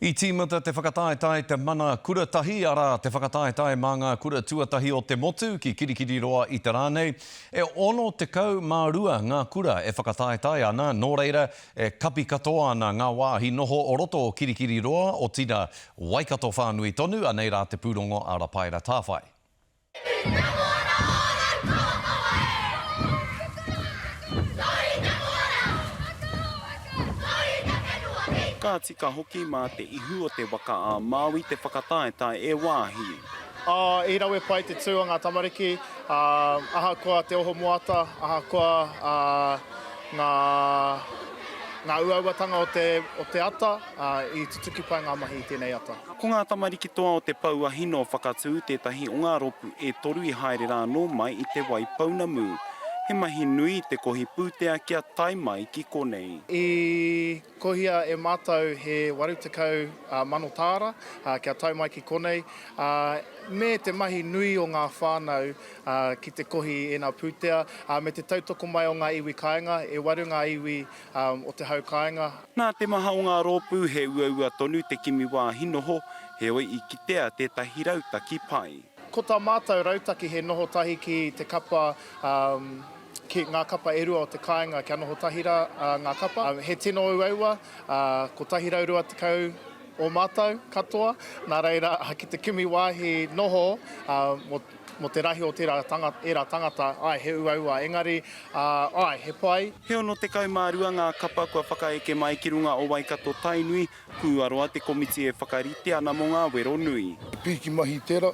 I tīmata te whakataetae Te Mana Kura Tahi, arā, te whakataetae mā ngā kura tuatahi o te motu ki Kirikiriroa i te rā nei. E 62 ngā kura e whakataetae ana, nō reira, e kapi katoa ana ngā wāhi noho o roto o Kirikiriroa, otirā, Waikato whānui tonu, anei rā te pūrongo a Rapaera Tāwhai. Ka tika hoki mā te ihu o te waka a Māui te whakataetae e wāhi. Ā, i rawe pai te tū a ngā tamariki, ā, ahakoa te oho moata, ahakoa, ā, ngā, ngā uauatanga o te, o te ata, ā, i tutuki pai ngā mahi i tēnei ata. Ko ngā tamariki toa o Te Pou a Hino Whakatū tētahi o ngā rōpū e toru i haere rā anō mai i Te Wai Pounamu. He mahi nui te kohi pūtea kia tae mai ki konei. I kohia e mātou he 80 mano tāra kia tae mai ki konei, me te mahi nui o ngā whānau ki te kohi i ēnā pūtea, me te tautoko mai o ngā iwi kāinga, e waru ngā iwi o te hau kāinga. Nā te maha o ngā rōpū he uaua tonu te kimi wāhi noho, heoi i kitea tētahi rautaki pai. Ko tā mātou rautaki he noho tahi ki te kapa, ki ngā kapa e rua o te kāinga kia noho tahi rā ngā kapa. He tino uaua, 120 o mātou katoa, nā reira ki te kimi wāhi noho mō mō te rahi o tērā tangata, ērā tangata, āe, he uaua, engari, āe, he pai. He 62 ngā kapa kua whakaeke mai ki runga o Waikato-Tainui, Kūaroa te komiti e whakarite ana mō ngā wero nui. He pīki mahi tērā,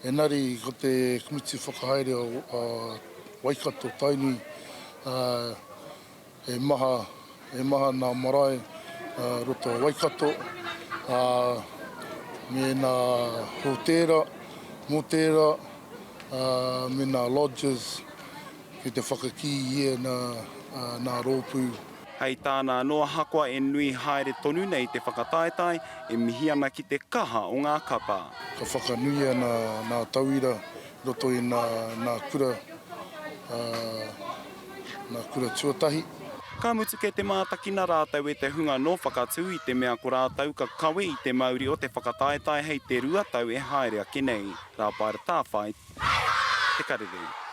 engari ko te komiti whakahaere o Waikato, Tainui, he maha, he maha nā marae roto o Waikato, ā, me nā hōtēra, mōtēra, ā, me nā lodges kei te whakakī i ēnā, nā rōpū. Hei tāna anō ahakoa e nui haere tonu nei te whakataetae, e mihi ana ki te kaha o ngā kapa. Ka whakanuia nā, nā tauira i roto i nā, nā kura, ā, nā kura tuatahi. Ka mutu kei te mātakina rātou e te hunga nō Whakatū i te mea ko rātou ka kawe i te mauri o te whakataetae hei te rua tau e haere ake nei. Rāpaera Tāwhai, Te Karere.